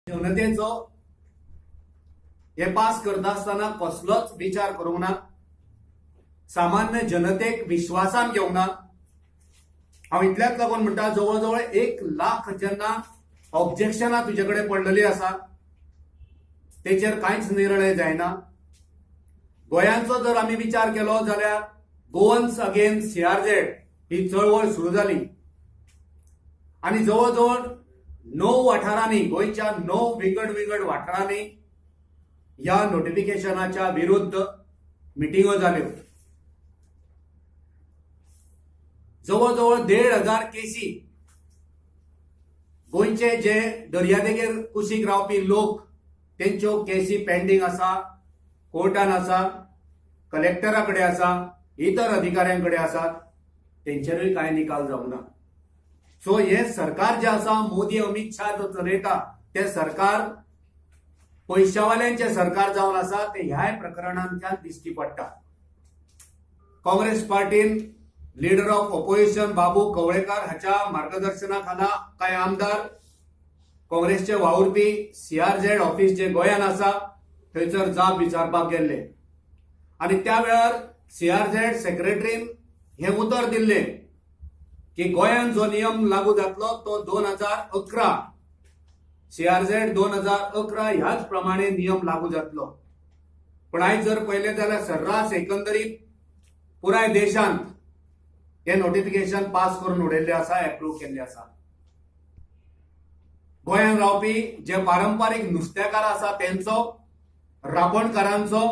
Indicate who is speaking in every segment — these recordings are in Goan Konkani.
Speaker 1: जनतेचो हे पास करता आसतना कसलोच विचार करूंक ना, सामान्य जनतेक विश्वासान घेवंक ना. हांव इतल्याच लागून म्हणटा, जवळ जवळ 1 लाख जेन्ना ऑब्जेक्शनां तुजे कडेन पडलेली आसा, तेचेर कांयच निर्णय जायना. गोंयांचो जर आमी विचार केलो जाल्यार गोवन्स अगेन्स्ट सीआरझेड ही चळवळ सुरू जाली आनी जवळ जवळ णव वाठारांनी, गोंयच्या णव विंगड विंगड वाठारांनी ह्या नोटिफिकेशनाच्या विरुद्ध मिटिंगो जाल्यो. जवळ जवळ 1500 केसी गोंयचे जे दर्यादेगेर कुशीक रावपी लोक, तेंच्यो केसी पेंडींग आसा, कोर्टान आसा, कलेक्टरा कडेन आसा, इतर अधिकाऱ्यां कडेन आसात, तेंचेरूय कांय निकाल जावंक ना. सो हे सरकार जे आसा, मोदी अमित शाह जो चलयता ते सरकार पयशावाल्यांचे सरकार जावन आसा, ते ह्याय प्रकरणांतल्यान दिश्टी पडटा. Congress पार्टीन leader of opposition Babu Kavlekar हाच्या मार्गदर्शना खाला कांय आमदार, काँग्रेसचे वावुरपी सीआरझेड ऑफिस जे गोंयांत आसा थंयसर जाप विचारपाक गेल्ले आनी त्या वेळार सीआरझेड सेक्रेटरीन हें उतर दिल्लें की गोंयांत जो नियम लागू जातलो तो 2011, सीआरझेड 2011 ह्याच प्रमाणे नियम लागू जातलो. पण आयज जर पळयलें जाल्यार सर्रास एकंदरीत पुराय देशांत हे नोटिफिकेशन पास करून उडयल्लें आसा, एप्रूव केल्लें आसा. गोंयांत रावपी जे पारंपारीक नुस्तेकार आसा तेंचो, रापणकारांचो,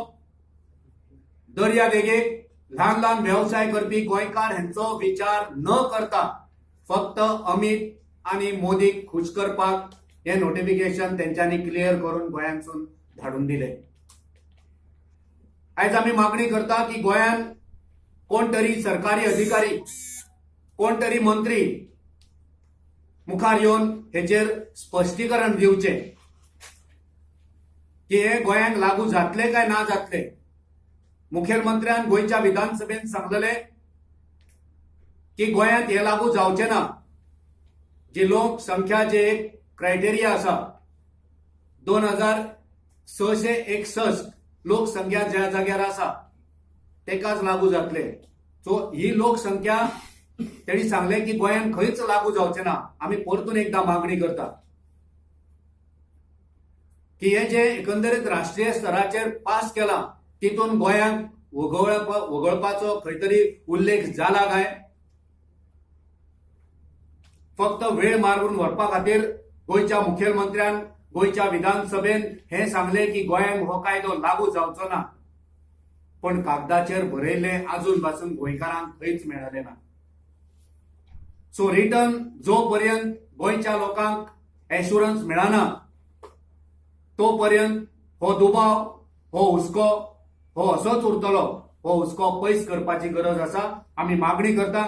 Speaker 1: दर्या देगेक ल्हान ल्हान वेवसाय करपी गोंयकार हेंचो विचार न करता फक्त अमित आनी मोदीक खूश करपाक हे नोटिफिकेशन तेंच्यांनी क्लियर करून गोंयांतसून धाडून दिले. आयज आमी मागणी करता की गोंयांत कोण तरी सरकारी अधिकारी, कोण तरी मंत्री मुखार येवन हेचेर स्पश्टीकरण दिवचें की हे गोंयांक लागू जातले काय ना जातले. मुखेलमंत्र्यान गोंयच्या विधानसभेत सांगलेले की गोंयांत हे लागू जावचे ना. जी लोकसंख्या, जे एक क्रायटेरिया आसा, 2661 लोकसंख्या ज्या जाग्यार आसा तेकाच लागू जातले. सो ही लोकसंख्या तेणी सांगले की गोंयांत खंयच लागू जावचे ना. आमी परतून एकदा मागणी करता की हे जे एकंदरीत राष्ट्रीय स्तराचेर पास केलां तितून गोंयांक वगळपाचो खंय तरी उल्लेख जाला काय फक्त वेळ मारून व्हरपा खातीर गोंयच्या मुखेलमंत्र्यान गोंयच्या विधानसभेन हें सांगलें की गोंयांक हो कायदो लागू जावचो ना, पण कागदाचेर बरयल्लें अजून पासून गोंयकारांक खंयच मेळलें ना. सो रिटन जो पर्यंत गोंयच्या लोकांक एश्युरन्स मेळना तो पर्यंत हो दुबाव, हो हुस्को हो असोच उरतलो. हो हुस्को पयस करपाची गरज आसा. आमी मागणी करता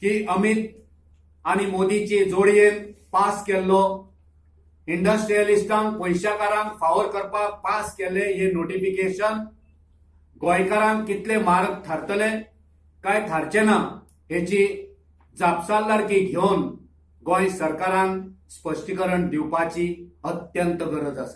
Speaker 1: की अमित आनी मोदीची जोडयेन पास केल्लो, इंडस्ट्रियलिस्टांक, पयशाकारांक फावोर करपाक पास केल्ले हे नोटिफिकेशन गोंयकारांक कितले मारक थारतले काय थारचे ना हेची जापसालदारकी घेवन गोंय सरकारान स्पश्टीकरण दिवपाची अत्यंत गरज आसा.